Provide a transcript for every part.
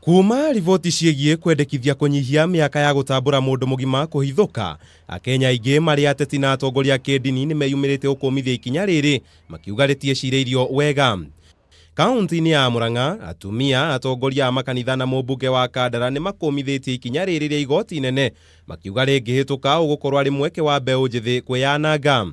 Kuma riboti ciĩgiĩ kwendekithia kũnyihia mĩaka ya gũtambũra mũndũ mũgima kũhithũka, Akenya aingĩ marĩ ateti na atongoria a kĩndini nĩ meyumĩrĩte gũkũmithia ikinya rĩrĩ makiuga rĩtiecirĩirio wega. Kaunti-inĩ ya Murang'a, atumia, atongoria a makanitha na mũmbunge wa Kandara nĩ makũmithĩtie ikinya rĩrĩ rĩa igoti inene makiuga rĩngĩhĩtũka ũgũkorwo arĩ mweke wa mbeũ njĩthĩ kwĩyananga.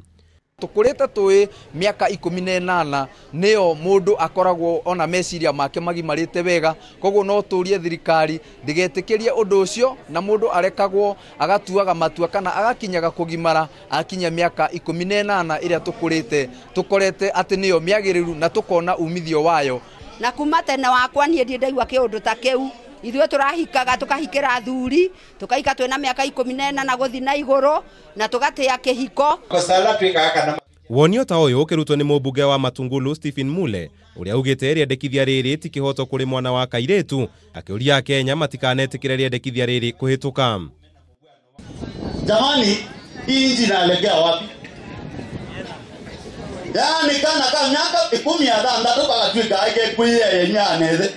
Tukurite tui miaka 18 niyo mundu akoragwo ona meciria make magimarite wega, koguo no turie thirikari ndigetikirie undu ucio na mundu arekagwo agatuaga matua kana agakinyaga kugimara akinya miaka 18 iria tukurite tukorete ati niyo miagiriru na tukona umithio wayo. Na kuma tene wakwa nie ndie ndaigua kiundu ta kiu, ithuĩ tũrahikaga tũkahikĩra athuri tũkaika twĩna mĩaka 18 na gũthiĩ na igũrũ na tũgatĩa kĩhiko. Wonio ta ũyũ ũkĩrutwo nĩ mũmbunge wa Matungulu Stephen Mule ũrĩa augĩte rĩendekithia rĩrĩ ti kĩhoto kũrĩ mwana wa kairĩtu, akĩũria Akenya matikanetĩkĩre rĩendekithia rĩrĩ kũhĩtũka. Jamani, hii nchi inaelekea wapi? Yaani kana ka miaka 16 kagatuĩka aige yenyanethe.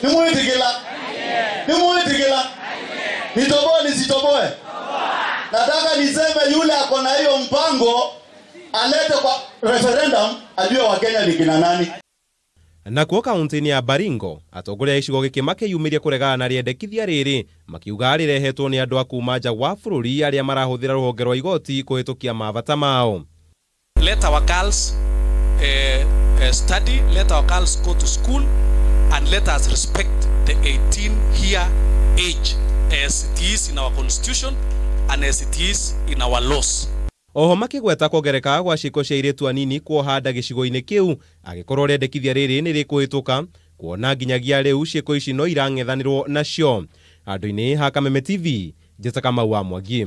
Nimuitikila. Nimuitikila. Nitoboe nisitoboe? Nataka niseme yule ako na hiyo mpango alete kwa referendum ajue wa Kenya ni kina nani. Nakuo kaunti-inĩ ya Baringo, atongoria a gĩcigo gĩkĩ makĩyumĩria kũregana na rĩendekithia rĩrĩ makiuga rĩrehetwo nĩ andũ a kuma nja wa bũrũri arĩa marahũthĩra rũhonge rwa igoti kũhĩtũkia mabata mao. Let our girls study, let our girls go to school, and let us respect the 18-year age as it is in our constitution and as it is in our laws. Oho makĩgweta kuongereka gwa ciĩko cia airĩtu anini kuoha nda gĩcigo-inĩ kĩu angĩkorwo rĩendekithia rĩrĩ nĩ rĩkũhĩtũka, kuona nginyagia rĩu ciĩko ici no irang'ethanĩrwo nacio. Handũ-inĩ ha Kameme TV, Njĩta Kamau wa Mwangi.